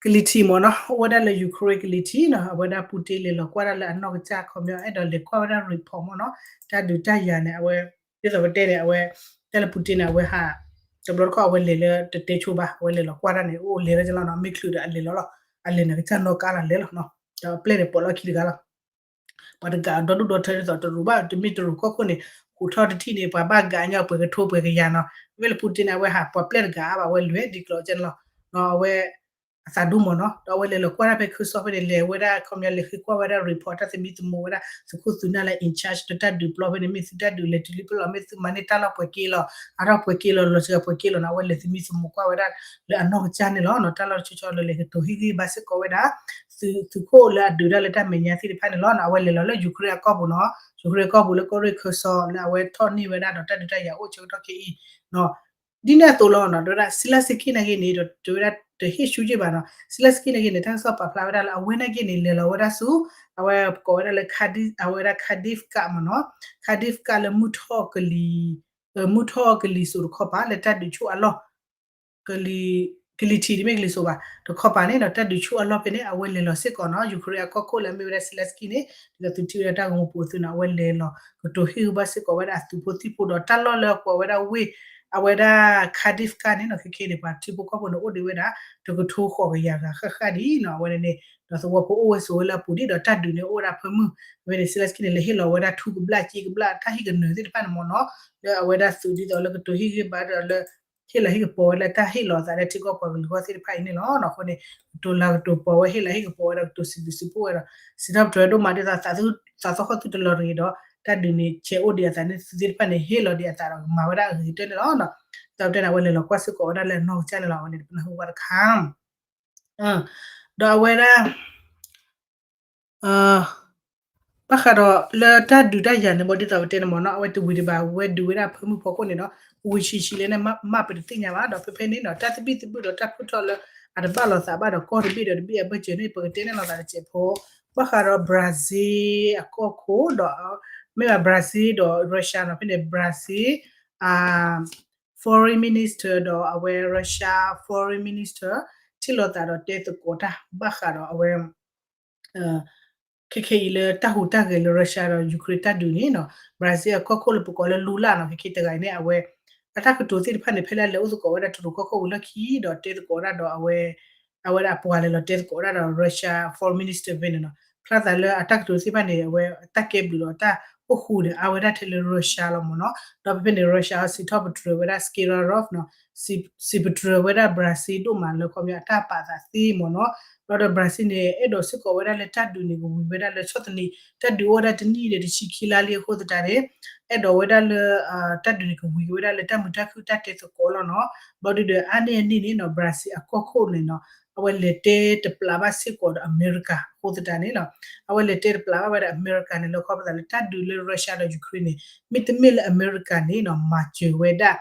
ကလံၤထံးမ့ၢ်နီၤ အိၣ်ဝဲဒၣ်လၢ Ukraine ကလံၤထံးနီၤ အဝဲဒၣ် Putin လဲၤလီၤကွၢ်တၢ်လၢအနီၢ်ကစၢ်ခီပညီ အဲၣ်ဒိးလဲၤကွၢ်ဝဲဒၣ် report မ့ၢ်နီၤ တၢ်ဒုးတၢ်ယၤန့ၣ် အဝဲ ဒ်သိးပတဲန့ၣ် အဝဲ တၢ်လၢ Putin န့ၣ် အဝဲဟး တဘျီတခီၣ်အဝဲလဲၤလၢတတဲဆိဘၣ် အဝဲလဲၤလီၤကွၢ်တၢ်န့ၣ် အိၣ်လဲၤလီၤကလီနီၤ မ့ၢ်ချုးဒီးအလဲၤလီၤလီၤ အလဲၤန့ၣ်ကစၢ်နီၣ်ကါလီၤလဲၤလီၤနီၤ ဒီးပျဲၢ်န့ၣ်ပိာ်လီၢ်ခံတဂၤလီၤ ပှၤတဂၤဒီဒူၣ်ဒီထၢဒ်သိးတရူးဘၣ် တမ့ၢ်တရူးကီၢ်ခိၣ်န့ၣ် ဟူးထီၣ်တထံၣ်န့ၣ် ပှၤဘၣ်ဂၤညီပှဲၤကထိပှဲၤကယၤနီၤ မ့ၢ်လၢ Putin န့ၣ် အဝဲဟးပှၤပျဲၢ်တဂၤအါဘၣ် အဝဲလဲၤဒ်ကျီးကဲန့ၣ်လီၤ အဝဲ အသးဒူမ့ၢ်နီၤ ဒီးအဝဲလဲၤလီၤကွၢ်တၢ်ဖဲခၢၣ်စီဖဲန့ၣ် လဲၤဝဲဒၣ်ခီပညီလဲၤဃ့ကွၢ်ဝဲဒၣ် report တၢ်သမံသမိးဝဲဒၣ် သုးခိၣ်သုးနၢ်လၢ in charge ဒီးတၢ်ဒုးပျီဖဲန့ၣ် မ့ၢ်သုတၢ်ဒုးလဲၤတုၤလံဖဲလီၤ မ့ၢ်သုမၤန့ၢ်တၢ်လီၢ်ပှဲၤက့လီၤ အါထီၣ်ပှဲၤက့လီၤ လီၤစှၤပှဲၤက့လီၤနီၤ အဝဲလဲၤသမံသမိးကွၢ်ဝဲဒၣ်လၢအနီၢ်ကစၢ်န့ၣ်လီၤနီၤ တၢ်လီၢ်တဆီဆီလၢလဲၤကတိၤဟ့ၣ်ဂံၢ်ဘါစ့ၢ်ကီးဝဲဒၣ် သုး သုးခိၣ်လၢအဒုးတၢ်လၢတၢ်မဲာ်ညါသ့ၣ်တဖၣ်န့ၣ်လီၤနီၤ အဝဲလဲၤလီၤလၢ Ukraine အကီၢ်ပူၤနီၤ Ukraine အကီၢ်ပူၤလၢကီၢ်ရ့ၣ်ခၢၣ်စီလၢအဝဲထီၣ်န့ၢ်ဝဲဒၣ်ဒီးတၢ်ဒုးတၢ်ယၤအိၣ်ဆၢကတီၢ်ခဲအံၤနီၤ ဒ်န့ၣ်အသိးလီၤနီၤ တဲဝဲဒၣ် Zelenskyy နာ်က့န့ၣ်ဒီး တဲဝဲဒၣ်တဟ့ၣ်ဆူၣ်က့ဘၣ်နီၤ Zelenskyy နာ်က့န့ၣ် တၢ်ကစီၣ်ပာ်ဖျါဝဲဒၣ်လၢအဝဲနာ်က့န့ၣ် လဲၤလီၤဝဲဒၣ်ဆူ အဝဲကိးဝဲဒၣ်လၢ Kadi အဝဲဒၣ် Kadiivka မ့ၢ်နီၤ Kadiivka လၢမုၢ်ထီၣ်ကလံၤ မုၢ်ထီၣ်ကလံၤစိးတခီပၤ လၢတၢ်ဒုးဆူၣ်အလီၢ် ကလံၤ ကလံၤထံးတမ့ၢ်ကလံၤစိးဘၣ် တခီပၤန့ၣ်ဒီး တၢ်ဒုးဆူၣ်အလီၢ်ဖဲန့ၣ် အဝဲလဲၤလီၤစ့ၢ်ကီးနီၤ Ukraine အကီၢ်ခိၣ်လၢအမ့ၢ်ဝဲဒၣ် Zelenskyy န့ၣ် ဒ်သိးသုထံၣ်ဝဲဒၣ်တၢ်ဂီၤမူပူၤအသုးန့ၣ် အဝဲလဲၤလီၤ ကတိၤဟ့ၣ်ဂံၢ်ဘါစ့ၢ်ကီးဝဲဒၣ်အသုးဖိသံၣ်ဖိဒီး တၢ်လီၢ်လၢအကိးဝဲဒၣ်ဝ့ၢ် အဝဲဒၣ် Kadiivka န့ၣ်နီၤ ခဲခဲန့ၣ် ပှၤထံဖိကီၢ်ဖိန့ၣ်အိၣ်ဒံးဝဲဒၣ် တကထိဃိးကယၤဂၤဃၣ်ဃၣ်ဒံးနီၤ အဝဲန့ၣ်န့ၣ် ဒီးသဝီဖိအိၣ်ဝဲဆိးဝဲလၢအပူၤဒံးဒီးတၢ်ဒုးန့ၣ်အိၣ်ဝဲဒၣ်ဖၢမုၢ် အဝဲန့ၣ် Zelenskyy န့ၣ် လဲၤဟ့ၣ်လီၤဝဲဒၣ်ထူကဘျၣ်က့ကဘျၣ် တၢ်ဟ့ၣ်ကနၢၤသ့ၣ်တဖၣ်န့ၣ်မ့ၢ်နီၤ လၢအဝဲဒၣ်သုးဒ်သိးလၢကတိၤဟ့ၣ်ဂံၢ်ဘါဒီးလၢ ဟ့ၣ်လီၤဟ့ၣ်ကပီၤဝဲလၢတၢ်ဟ့ၣ်လီၤအသးလၢထံကီၢ်ပှၤကလုာ်ဂီၢ်သ့ၣ်တဖၣ်အံၤန့ၣ်လီၤ. အဃိန့ၣ် ကတိၤလၤကတိၤပီၤဝဲ ဟ့ၣ်လီၤဟ့ၣ်ကပီၤဝဲဒီးကတိၤစံးဘျုးစံးဖှိၣ်ဝဲဒီး စံးထီၣ်ပတြၢၤဒိၣ်မးဒ်သိး သးသီခီၣ်သုးတလီၤတဂ့ၤဒီး တၢ်ဒုးန့ၣ် ဆဲးအိၣ်ဒံးအသးန့ၣ် သုးသ့ၣ်တဖၣ်န့ၣ် ဟ့ၣ်လီၤဒံးအသးဒီးကမၤဝဲဒၣ်အဂ့ၤကတၢၢ်န့ၣ်လီၤ. ဒီးတဲန့ၣ် အဝဲလဲၤလီၤကွၢ်စ့ၢ်ကီးဝဲဒၣ်လၢအနီၢ်ကစၢ်န့ၣ်လီၤ. အဝဲန့ၣ် ပနၢ်ဟူဘၣ်တခါ ဒီးအဝဲဒၣ် ဘၣ်ဃးဒီးလၢတၢ်ဒုးတၢ်ယၤန့ၣ် ဘၣ်ဒ်သိးပတဲန့ၣ်မ့ၢ်နီၤ အဝဲတဝံၤဒံးဘၣ် ဝဲဒုးဝဲဒၣ်ဖၢမုၢ်ဖီခိၣ်န့ၣ်ဒီး ဝံၤဆံးဆံးလဲၣ်န့ၣ် မ့ၢ်ပတသ့ၣ်ညါဘၣ်ဒီး ဖဲဖဲန့ၣ်ဒီး တၢ်သဘံၣ်သဘုၣ်ဒီးတၢ်ဖုၣ်ထီၣ်လၢ အတဘၣ်လိာ်သးဘၣ်ဒီးကီၢ်တဘ့ၣ်ဒီးတဘ့ၣ်အဘၢၣ်စၢၤန့ၣ် ပကတဲန့ၣ်လိာ်သးတစဲးဖိ ဘၣ်ဃးဒီး Brazil အကီၢ်ခိၣ်ဒီး မ့ၢ်ဘၣ် Brazil ဒီး Russia နီၤ ဖဲန့ၣ် Brazil foreign minister ဒီးအဝဲ Russia foreign minister ထံၣ်လိာ်သးဒီးတဲသကိးတၢ် ဘၣ်ဃးဒီးအဝဲ ခဲခဲအံၤလၢတၢ်ဟူးတၢ်ဂဲၤလၢ Russia ဒီး Ukraine တၢ်ဒုးန့ၣ်နီၤ Brazil အကီၢ်ခိၣ်လၢပကိးလၢ Lula နီၤ ခဲခဲတဂၤအံၤန့ၣ် အဝဲ အတၢ်ကတိၤသ့ၣ်တဖၣ်န့ၣ် ဖဲလၢအလဲၤအိၣ်သကိးဝဲဒၣ်တရူးကီၢ်ခိၣ်ဝံၤလီၢ်ခံဒီးတဲသကိးဝဲဒၣ်ဒီးအဝဲ အဝဲဒၣ်အပှၤလဲၤလီၤတဲသကိးဝဲဒၣ်ဒီး Russia foreign minister ဖဲန့ၣ်နီၤ ဖျါသးလၢအတၢ်ကတိၤသ့ၣ်တဖၣ်န့ၣ် အဝဲတၢ်ကဲဘျုးဒီးတၢ်အိၣ်ဃူန့ၣ် အါဝဲဒၣ်ထဲလၢ Russia လီၤမ့ၢ်နီၤ. ဒီးဖဲဖဲန့ၣ် Russia အီၤ စံးထီၣ်ပတြၢၤဝဲဒၣ် Skirarov နီၤ, စံးပတြၢၤဝဲဒၣ် Brazil ဒိၣ်မးလၢ ခီပညီအတၢ်ပာ်သးသ့မ့ၢ်နီၤ. ဒီးဒီး Brazil န့ၣ် အဲၣ်ဒိးစ့ၢ်ကီးဝဲဒၣ်လၢတၢ်ဒုးန့ၣ် ကဝံၤဝဲဒၣ်လၢဆီၣ်သနံး တၢ်ဒုးအိၣ်ဝဲဒၣ်တနံၣ်ဒီးတဆံခံလါလံအဃိသတးန့ၣ် အဲၣ်ဒိးဝဲဒၣ်လၢ တၢ်ဒုးန့ၣ် ကဝံၤဝဲဒၣ်လၢတၢ်မုာ်တၢ်ခုၣ်တၢ်တဲသကိးလီၤနီၤ. ဘျီဒုဒီး အါန့ၢ်အန့ၣ်န့ၣ်နီၤ Brazil အကီၢ်ခိၣ်န့ၣ်နီၤ အဝဲလဲၤတဲတပျးဘၣ်စ့ၢ်ကီးဒီးအမဲရကၤ အဃိသတးန့ၣ်နီၤ အဝဲလဲၤတဲတပျးဘၣ်ဝဲဒၣ်အမဲရကၤန့ၣ် လၢခီပသးလၢတၢ်ဒုးလၢ Russia ဒီး Ukraine န့ၣ် မ့တမ့ၢ်လၢအမဲရကၤန့ၣ်နီၤ မၤစၢၤဝဲဒၣ်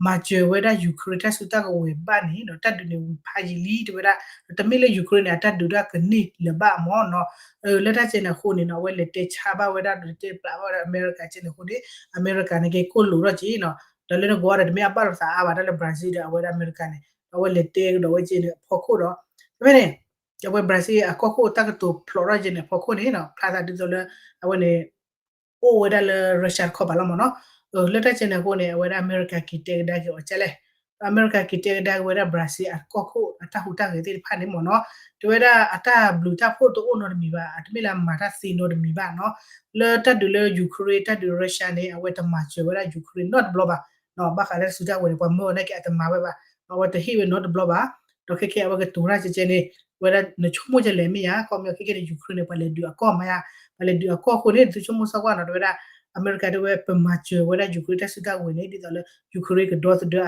မၤစၢၤဝဲဒၣ် Ukraine တၢ်စုတၢ်ကဝဲၤဘၣ်န့ၣ်ဒီး တၢ်ဒုးန့ၣ်ဝံၤဖးယံာ်လံ တဲဝဲဒၣ် တမ့ၢ်လၢ Ukraine န့ၣ် အတၢ်ဒုးတၢ်ကန့ၢ်လၢၤဘၣ်မ့ၢ်နီၤ. လၢတၢ်ကဲန့ၣ်အဃိန့ၣ်နီၤ အဝဲလဲၤတဲဆါဘၣ်ဝဲဒၣ်ဒီးတဲပျးဘၣ်ဝဲဒၣ်အမဲရကၤကဲန့ၣ်အဃိန့ၣ် အမဲရကၤန့ၣ်က့ၤကိၢ်လိာ်ထီၣ်က့ၤနီၤ ဒီးလၢနဂီၢ်ဒီးတမ့ၢ်အဘၣ်လိာ်သးအါဘၣ် တၢ်လၢ Brazil ဒီးအဝဲဒၣ်အမဲရကၤန့ၣ် အဝဲလဲၤတဲကဒီးဝဲကဲန့ၣ်အဖီခိၣ်ဒီး ဖဲဖဲန့ၣ် အဝဲ Brazil အကီၢ်ခိၣ်တၢ်ကတိၤဖျိးထီၣ်ကဲန့ၣ်အဖီခိၣ်န့ၣ်နီၤ ဖျါသးဒ်သိးလၢ အဝဲန့ၣ် အိၣ်ဝဲဒၣ်လၢ Russia တခီပၤလီၤမ့ၢ်နီၤ. လၢတၢ်ကဲန့ၣ်အဃိန့ၣ် အဝဲဒၣ်အမဲရကၤက့ၤတဲကဒါက့ၤအီၤကဲလဲၣ်. ဒီးအမဲရကၤက့ၤတဲကဒါက့ၤဝဲဒၣ် Brazil အကီၢ်ခိၣ်အတၢ်ဟူးတၢ်ဂဲၤသ့ၣ်တဖၣ်န့ၣ်မ့ၢ်နီၤ တဲဝဲဒၣ်အတၢ်ဘျုးတၢ်ဖှိၣ်တအိၣ်နီတမံၤဘၣ် အတမ့ၢ်လၢအမၤတၢ်သ့နီတမံၤဘၣ်နီၤ. လၢတၢ်ဒုးလၢ Ukraine တၢ်ဒုး Russia န့ၣ် အဝဲတမၤစၢၤဝဲဒၣ် Ukraine နီတဘျီဘၣ်. ဘၣ်ဃးလၢတၢ်စုတၢ်ကဝဲၤန့ၣ် ပှၤမၢအီၤန့ၣ်က့ၤအတမၤဝဲဘၣ်. အဝဲတဟ့ၣ်ဝဲနီတဘျီဘၣ်. ဒီးခဲကဲအဝဲကတိၤတၢ်ကဲကဲန့ၣ် ဝဲဒၣ်နဆိကမိၣ်ကလဲၣ်မ့ၢ်ဧါ ခီပညီခဲကဲန့ၣ် Ukraine န့ၣ် ပှၤလဲၤဒုးအကီၢ်မ့ၢ်ဧါ, ပှၤလဲၤဒုးအကီၢ်အဃိန့ၣ် သုဆိကမိၣ်ဆိကွၢ်နီၤ တဲဝဲဒၣ် အမဲရကၤတဲဝဲ ပမၤစၢၤဝဲဒၣ် Ukraine တၢ်စုတၢ်ကဝဲၤန့ၣ် ဒ်သိးလၢ Ukraine ကဒီသဒၢအသးဒီး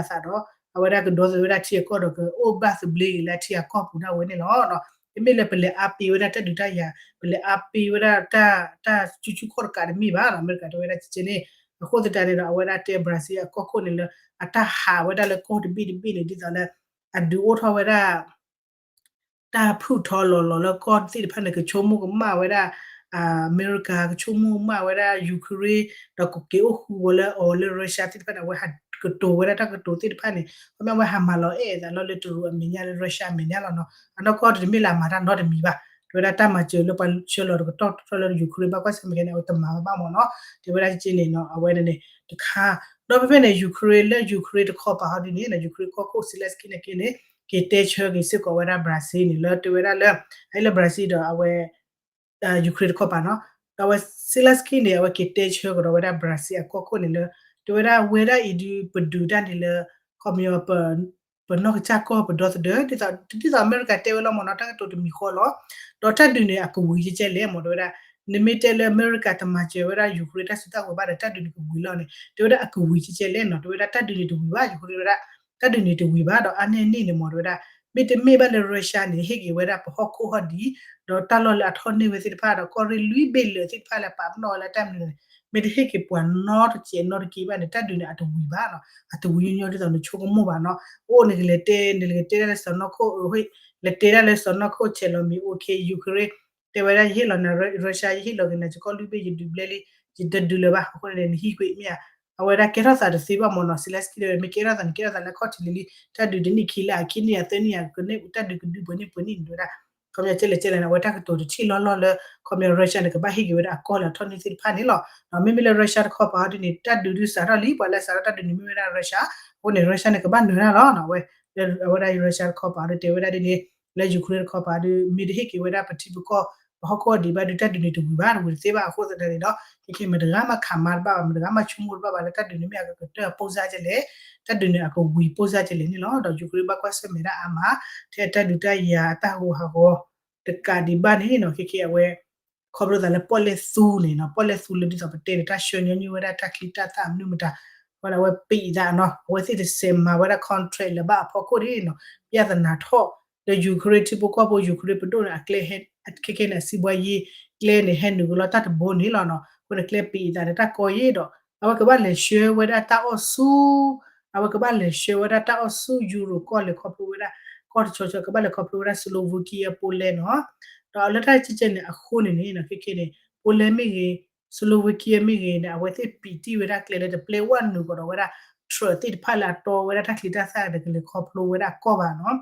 အဝဲဒၣ်ကဒီသဒၢဝဲဒၣ်ထံအကီၢ်ဒီးကအိၣ်ဘၣ်သဘျ့က့ၤလၢအထံအကီၢ်ပူၤဒၣ်ဝဲန့ၣ်လီၤ. တမ့ၢ်လၢပလဲၤအါပ့ၤဝဲဒၣ်တၢ်ဒုးတၢ်ယၤ ပလဲၤအါပ့ၤဝဲဒၣ်တၢ် တၢ်စုဆူၣ်ခီၣ်တကးတမ့ၢ်ဘၣ်နီၤ အမဲရကၤတဲဝဲဒၣ်ကဲကဲန့ၣ်. အဃိသတးန့ၣ်ဒီး အဝဲဒၣ်တဲ Brazil အကီၢ်ခိၣ်န့ၣ်လၢ အတၢ်ဟးဝဲဒၣ်လၢကီၢ်တဘ့ၣ်တဘ့ၣ်န့ၣ် ဒ်သိးလၢ အဒုးအိၣ်ထီၣ်ဝဲဒၣ် တၢ်ဖုၣ်ထီလီၤလီၤလၢကီၢ်သ့ၣ်တဖၣ်န့ၣ် ကဆိကမိၣ်ကမၣ်ဝဲဒၣ် အမဲရကၤ ကဆိကမိၣ်ကမၣ်ဝဲဒၣ် Ukraine ဒီးကက့ၤအိၣ်ဃူဝဲလၢအီၤလၢ Russia သ့ၣ်တဖၣ်န့ၣ် အဝဲဟးကတိၤဝဲဒၣ်တၢ်ကတိၤသ့ၣ်တဖၣ်န့ၣ် ခီဖျိအဝဲဟးမၤလီၤအဲၣ်အသးလီၤလၢတရူးအမဲာ်ညါလၢ Russia အမဲာ်ညါလီၤနီၤ. အနီၢ်ကီၢ်တမ့ၢ်လၢအမၤတၢ်နီတမံၤဘၣ် တဲဝဲဒၣ်တၢ်မၤစၢၤလၢပှၤဆှၢလီၤတကတီၢ်ထီၣ်လၢ Ukraine ဘၣ်ကွၢ်ဆၢၣ်မဲာ်ကဲန့ၣ် အဝဲတမၤဝဲဘၣ်မ့ၢ်နီၤ. တဲဝဲဒၣ်ကဲကဲန့ၣ်နီၤ အဝဲန့ၣ်န့ၣ် တခါ ဒီးဖဲဖဲန့ၣ် Ukraine လၢ Ukraine တခီပၤဟီဒ်န့ၣ် Ukraine ကီၢ်ခိၣ် Zelensky န့ၣ်က့န့ၣ် က့ၤတဲဆၢက့ၤစ့ၢ်ကီးဝဲဒၣ် Brazil န့ၣ် လၢတဲဝဲဒၣ်လၢ အဟဲလၢ Brazil ဒီးအဝဲ Ukraine တခီပၤနီၤ. ဒီးအဝဲ Zelensky န့ၣ် အဝဲက့ၤတဲဆၢကဒီးဝဲဒၣ် Brazil အကီၢ်ခိၣ်န့ၣ်လၢ တဲဝဲဒၣ်ဝဲဒၣ်အံၤဒုး ပဒုးတၢ်န့ၣ်လၢ ခီပညီ ပနီၢ်ကစၢ်ကီၢ်ပဒီသဒၢ ဒ်သိး ဒ်သိးအမဲရကၤတဲဝဲလီၤမ့ၢ်နီၤ တၢ်ကတိၤတမံၤဃီလီၤ. ဒီးတၢ်ဒုးန့ၣ် အကဝံၤကဲကဲလဲၣ်မ့ၢ်တဲဝဲဒၣ် နမ့ၢ်တဲလၢအမဲရကၤတမၤစၢၤဝဲဒၣ် Ukraine တၢ်စုတၢ်ကဝဲၤဘၣ်ဒီးတၢ်ဒုးန့ၣ်ကဝံၤလီၤန့ၣ် တဲဝဲဒၣ်အကဝံၤကဲကဲလဲၣ်နီၤ တဲဝဲဒၣ်တၢ်ဒုးန့ၣ်တဝံၤဘၣ် Ukraine တဲဝဲဒၣ် တၢ်ဒုးန့ၣ်တဝံၤဘၣ်ဒီးအါန့ၢ်န့ၣ်န့ၣ်မ့ၢ်တဲဝဲဒၣ် မ့တမ့ၢ်ဘၣ်လၢ Russia န့ၣ် ဟ့ၣ်က့ၤဝဲဒၣ်ပဟီၣ်ခိၣ်ဟီၣ်ဒံး ဒီးတၢ်လီၢ်လၢအထီၣ်န့ၢ်ဝဲသ့ၣ်တဖၣ်ဒီးကီၢ်ရ့ၣ်လွံၢ်ဘ့ၣ်လၢာ်သ့ၣ်တဖၣ်လၢပာ်ပနီၣ်ဝဲလၢတၢ်မနုၤန့ၣ် မ့ၢ်တဟ့ၣ်က့ၤပှၤနီတစဲးနီတက့ဘၣ်န့ၣ် တၢ်ဒုးန့ၣ်အတဝံၤဘၣ်နီၤ အတဝံၤညီညီဒ်သိးနဆိကမိၣ်ဘၣ်နီၤ အိၣ်န့ၣ်ကလဲၤတဲ န့ၣ်ကလဲၤတဲဒၣ်လၢစီၤနီၢ်ခိၣ် လဲၤတဲဒၣ်လၢစီၤနီၢ်ခိၣ်ဆဲးလီၤမံၤ OK Ukraine တဲဝဲဒၣ်ယဟ့ၣ်လီၤနၤ Russia ယဟ့ၣ်လီၤက့ၤနၤ ယကီၢ်လွံၢ်ဘ့ၣ် ယဒုးဘျဲလံ ယတဒုးလၢၤဘၣ် အဃိန့ၣ် နဟံးကွံာ်မ့ၢ်ဧါ အဝဲဒၣ်ကဲထီၣ်သးတသ့ဘၣ်မ့ၢ်နီၤ Zelensky တဲဝဲ မ့ၢ်ကဲထီၣ်သးန့ၣ် ကဲထီၣ်သးလၢခီၣ်ထံးလံလံ တၢ်ဒုးတနံၣ်ခံလၢအခံနံၣ်အသၢနံၣ်အကန့ၢ် တၢ်ဒုးကဒုးပှဲၤနံၣ်ပှဲၤနံၣ်န့ၣ်တဲဝဲဒၣ် ခီပညီကဲလဲၣ်ကဲလဲၣ်န့ၣ် အဝဲတၢ်ကတိၤတထံၣ်လီၢ်လီၢ်လၢ ခီပညီ Russia န့ၣ် ကဘၣ်ဟ့ၣ်က့ၤဝဲဒၣ်အကီၢ်လၢအထီၣ်န့ၢ်သ့ၣ်တဖၣ်န့ၣ်လီၤ. မ့မ့ၢ်လၢ Russia တခီပၤဟီဒ်န့ၣ် တၢ်ဒုးဒုးစးထီၣ်လံ ပှၤလၢစးထီၣ်တၢ်ဒုးန့ၣ်မ့ၢ်ဝဲဒၣ် Russia အဃိန့ၣ် Russia န့ၣ် ကဘၣ်နၢၤတၢ်လီၤ အဝဲ အဝဲဒၣ် Russia တခီပၤဒီးတဲဝဲဒၣ်ဒ်န့ၣ် လၢ Ukraine တခီပၤဒီး မ့ၢ်တဟ့ၣ်က့ၤဝဲဒၣ်ပထံပကီၢ် ပဟီၣ်ခိၣ်ဒံးဘၣ်ဒီး တၢ်ဒုးန့ၣ်တဝံၤဘၣ် တဝံၤတသ့ဘၣ် အဃိသတးန့ၣ်ဒီး ခဲကဲမတဂၤမးခးမါတဘၣ်ဘၣ် မတဂၤမးဆိကမိၣ်တဘၣ်ဘၣ်လၢတၢ်ဒုးန့ၣ်မ့ၢ်အကကတၢၢ်ပိၢ်စၢ်ကဲလဲၣ် တၢ်ဒုးန့ၣ်အကဝံၤပိၢ်စၢ်ကဲလဲၣ်န့ၣ်လီၤ. ဒီး Ukraine ဘၣ်ကွၢ်ဆၢၣ်မဲာ်ဒၣ်အါမး ထဲတၢ်ဒုးတၢ်ယၤအတၢ်ဟးဂူာ်ဟးဂီၤ တကးဒံးဘၣ်န့ၣ်နီၤ ခဲကဲအဝဲ ခီဖျိသးလၢပီၣ်လဲၣ်သူန့ၣ်နီၤ ပီၣ်လဲၣ်သူလၢဒ်သိးပတဲန့ၣ် တၢ်ဆှၢညီနုၢ်ဝဲဒၣ်တၢ်ချံတၢ်သၣ်မနုၤမတၤ ဝဲဒၣ်အဝဲပံးအသးနီၤ အဝဲသ့ၣ်တစဲးမၤဝဲဒၣ် contract လၢၤဘၣ်အဖီခိၣ်န့ၣ်နီၤ ပြဿနာထီၣ် လၢ Ukraine ထံဖိကီၢ်ဖိ Ukraine ပဒိၣ်န့ၣ် အကျဲ ခဲကဲန့ၣ် အစံးဘှါယ့ ကျဲန့ၣ် ဟဲနုာ်ကလီတၢ်တဘိန့ၣ်လီၤနီၤ အဃိန့ၣ်ကျဲပံးအသးန့ၣ် တၢ်ကီယ့ၢ်ဒီး အဝဲကဘၣ်လဲၤဆှၢဝဲဒၣ်တၢ်အီၣ်ဆူ အဝဲကဘၣ်လဲၤဆှၢဝဲဒၣ်တၢ်အီၣ်ဆူ ယူရိၤကီၢ်လဲၤခီဖျိဝဲဒၣ် ကီၢ်တဆီဆီ ကဘၣ်လဲၤခီဖျိဝဲဒၣ် Slovakia Poland နီၤ ဒီးလၢတၢ်ကဲကဲန့ၣ်အဃိန့ၣ်န့ၣ် ခဲကဲန့ၣ် Poland မ့ၢ်ဂ့ၤ Slovakia မ့ၢ်ဂ့ၤန့ၣ် အဝဲသ့ၣ်ပံးတံၢ်ဝဲဒၣ်ကျဲလၢတပျဲဝဲနုာ်ကဒီးဝဲဒၣ် truck သ့ၣ်တဖၣ်လၢအတီဝဲဒၣ်တၢ်ချံတၢ်သၣ်ဒီး ကလဲၤခီဖျိဝဲဒၣ်ကီၢ်ဘၣ်နီၤ မ့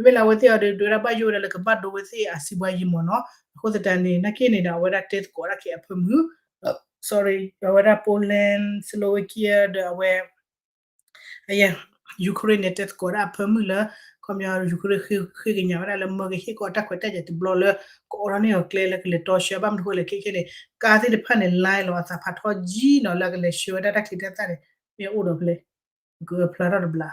မ့ၢ်လၢအဝဲသ့ၣ်အီၤဒီး ဒုးဝဲဒၣ်ဘၣ်ယိၣ်ဝဲဒၣ်လၢကဘၣ်ဒိဝဲသ့ၣ်အစံးဘှါယ့မ့ၢ်နီၤ အဃိသတးန့ၣ် နာ်က့န့ၣ်ဒီး အဝဲဒၣ်တဲသကိးဒၣ်က့ၤအဖၢမုၢ် sorry အဝဲဒၣ် Poland Slovakia ဒီးအဝဲ အယဲ Ukraine န့ၣ် တဲသကိးဒၣ်အဖၢမုၢ်လၢ ခီပညီ Ukraine ဃ့ကညးဝဲဒၣ်လၢမၢကဟ့ၣ်ကီးတၢ်ခွဲးတၢ်ယာ်တဘျီလၢ ကအိးထီၣ်န့ၢ်အီၤကျဲလၢကလဲၤတီဆှၢ ဘၣ်မနုၤဃိလဲၣ်ခဲခဲန့ၣ် ကါသ့ၣ်တဖၣ်န့ၣ် လဲလီၤအသးဖးထီကံနီၤ လၢအကလဲၤဆှၢဝဲဒၣ်တၢ်ချံတၢ်သၣ်န့ၣ် မ့ၢ်အိၣ်ဒီးဖဲလဲၣ် ကဖျါထီၣ်တဘျီ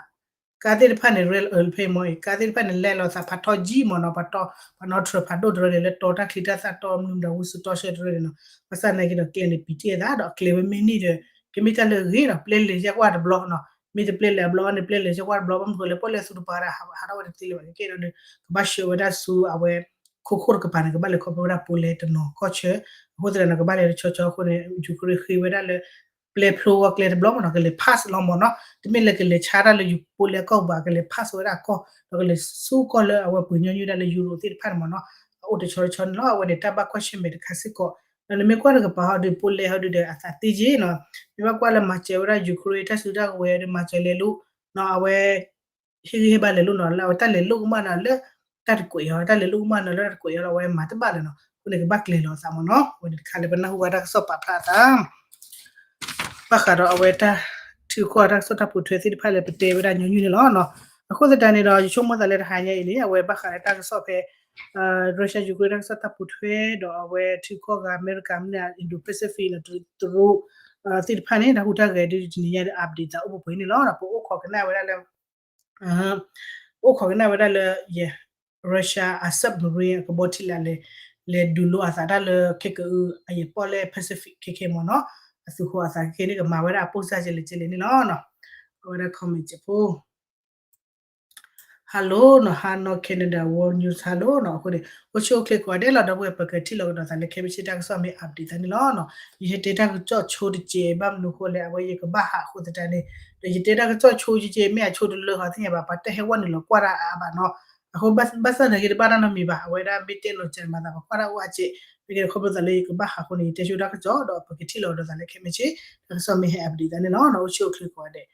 ကါသ့ၣ်တဖၣ်န့ၣ် ရဲလၢအၢလဖဲမ့ၢ်အံၤ ကါသ့ၣ်တဖၣ်န့ၣ် လဲလီၤသးဖးထီကံမ့ၢ်နီၤ ပှၤတီ ပှၤနီၣ်ထြၢဖးဒိၣ်တရၢန့ၣ် လၢတီတၢ်ချံတၢ်သၣ်တီမနုၤမတၤဝံစူတီဆှၢတရၢန့ၣ်နီၤ ဘၣ်ဆၣ်သနာ်က့ဒီးကျဲန့ၣ် ပံာ်တ့ၢ်အသးဒီးအကျဲဝဲမ့ၢ်န့ၢ်ဒီး ကမ့ၢ်တၢ်လၢအဂ့ၤနီၤ ပျဲလဲၤယဲၢ်ကွၢ်တဘျီနီၤ မ့ၢ်တပျဲလဲၤအဘျီဘၣ်န့ၣ် ပျဲလဲၤယဲၢ်ကွၢ်တဘျီ ဘၣ်မနုၤဃိလဲၣ် ပီၣ်လဲၣ်သူတပၤဒၣ်ဟးထီၣ်ဝဲတသ့လၢၤဘၣ် ခဲခဲဒီး ကဘၣ်ဆှၢဝဲဒၣ်ဆူအဝဲ ခိခိၣ်တကပၤန့ၣ် ကဘၣ်လဲၤခီဖျိဝဲဒၣ် Poland တနီၤကီၢ်ဆၢ အဃိသတးန့ၣ် ကဘၣ်လဲၤတဆီဆီအဃိန့ၣ် Ukraine ဃ့ဝဲဒၣ်လၢ ပျဲဖျိဝဲကျဲတဘျီမ့ၢ်နီၤ ကလဲၤ pass လီၤမ့ၢ်နီၤ တမ့ၢ်လၢကလဲၤဆါတၢ်လၢ Poland ကီၢ်ပူၤဘၣ် ကလဲၤ pass ဝဲဒၣ်ကီၢ် ဒီးကလဲၤဆူကီၢ်လၢအဝဲပှ့ၤညီနုၢ်ဒၣ်လၢ Europe သ့ၣ်တဖၣ်န့ၣ်မ့ၢ်နီၤ အအိၣ်တဆီတဆီန့ၣ်လီၤ အဝဲန့ၣ်တၢ်ဘၣ်ကွၢ်ဆၢၣ်မဲာ်တခါစ့ၢ်ကီး ဒီးနမ့ၢ်ကွၢ်တကပၤဟီဒီး Poland ဟီဒုဒီးအသးသ့က့နီၤ မ့ၢ်ဘၣ်ကွၢ်လၢမၤစၢၤဝဲဒၣ် Ukraine တၢ်စုတၢ်ကဝဲၤဒီးမၤစၢၤလဲၤလိၤ အဝဲ ဟ့ၣ်ဂံၢ်ဟ့ၣ်ဘါလဲၤလိၤနီၤ လၢအဝဲတၢ်လဲၤလိၤကမၣ်နီၤလၢ တၢ်တကွဲးအီၤ တၢ်လဲၤလိၤကမၣ်နီၤလၢတၢ်တကွဲးအီၤလီၤ အဝဲမၤတဘၣ်လၢၤနီၤ အဃိန့ၣ် ကဘၣ်ကျဲၤလီၤအသးမ့ၢ်နီၤ အဝဲန့ၣ်တခါလၢပနၢ်ဟူဘၣ်တၢ်ကစီၣ်ပာ်ဖျါအသး ဘၣ်ဃးဒီးအဝဲတၢ်ထုကီၢ်တၢ်ကစီၣ်တၢ်ပိာ်ထွဲသ့ၣ်တဖၣ်လၢပတဲဝဲဒၣ်ညီနုၢ်န့ၣ်လီၤ. အဃိသတးန့ၣ်ဒီး ယဆိကမိၣ်သးလၢတဟါညါအံၤန့ၣ် အဝဲဘၣ်ဃးလၢတၢ်ကစီၣ်ဖဲ Russia Ukraine တၢ်ကစီၣ်တၢ်ပိာ်ထွဲဒီးအဝဲထုကီၢ်ဂၤ အမဲရကၤမ့ၢ် Indo-Pacific န့ၣ် တရူး သ့ၣ်တဖၣ်န့ၣ် တၢ်ဟူးတၢ်ဂဲၤဒ်တနံၤညါဒီး update သးအိၣ်ပှဲၤပှဲၤန့ၣ်လီၤ. ပအိၣ်ခိးကနၣ်ဝဲဒၣ်လၢ အိၣ်ခိးကနၣ်ဝဲဒၣ်လၢ ယ Russia အ submarine အကဘီထံလာ်လဲၤ လဲၤဒုးလိအသးတၢ်လၢခဲကအု အယပီၣ်လဲၣ် Pacific ခဲခဲမ့ၢ်နီၤ အသုးဃီအသးခဲခဲန့ၣ် ကမၤဝဲဒၣ်အပိၢ်စၢ်ကဲလဲၣ်ကဲလဲၣ်န့ၣ်လီၤ. အဝဲဒၣ် comment ဖိ Hello နီၤ ဟါနီၤ Canada World News Hello နီၤ အဃိန့ၣ် အိၣ်ဆူၣ်အိၣ်ချ့ကိးဂၤဒဲးလီၤ ဒီပုၢ်ဝဲၢ် ပကထံၣ်လိာ်ကဒီးသးလၢခဲမုၢ်ဆ့ၣ်တၢ်ကစီၣ်မ့ၢ် update သးန့ၣ်လီၤ. ယဟဲတဲတၢ်ကစီၣ်ဆိတစဲး ဘၣ်မနုၤဃိလဲၣ် အဝဲယကဘၣ်ဟးအဃိသတးန့ၣ် ဒီးယတဲတၢ်ကစီၣ်ဆိကဲကဲ မ့ၢ်အဆိတလၢဟီသ့ၣ်ညါဘၣ် ပှၤတဟဲဝဲနုာ်လီၤကွၢ်တၢ်အါအါဘၣ်နီၤ အဃိဘၣ်ဆၣ်သနာ်က့တဘၣ်တၢ်နီတမံၤဘၣ် အဝဲဒၣ်မ့ၢ်တဲလီၤစၢၤမၤသးပှၤကွၢ်တၢ်အိၣ်အါကဲး မ့ၢ်ကဲခီဖျိသးလၢယကဘၣ်ဟးအဃိန့ၣ် ယတဲဆိတၢ်ကစီၣ် ဒီးပကထံၣ်လိာ်ကဒီးသးလၢခဲမုၢ်ဆ့ၣ် တၢ်ကစီၣ်မ့ၢ်ဟဲ update သးန့ၣ်လီၤ. အိၣ်ဆူၣ်အိၣ်ချ့ကိးဂၤဒဲး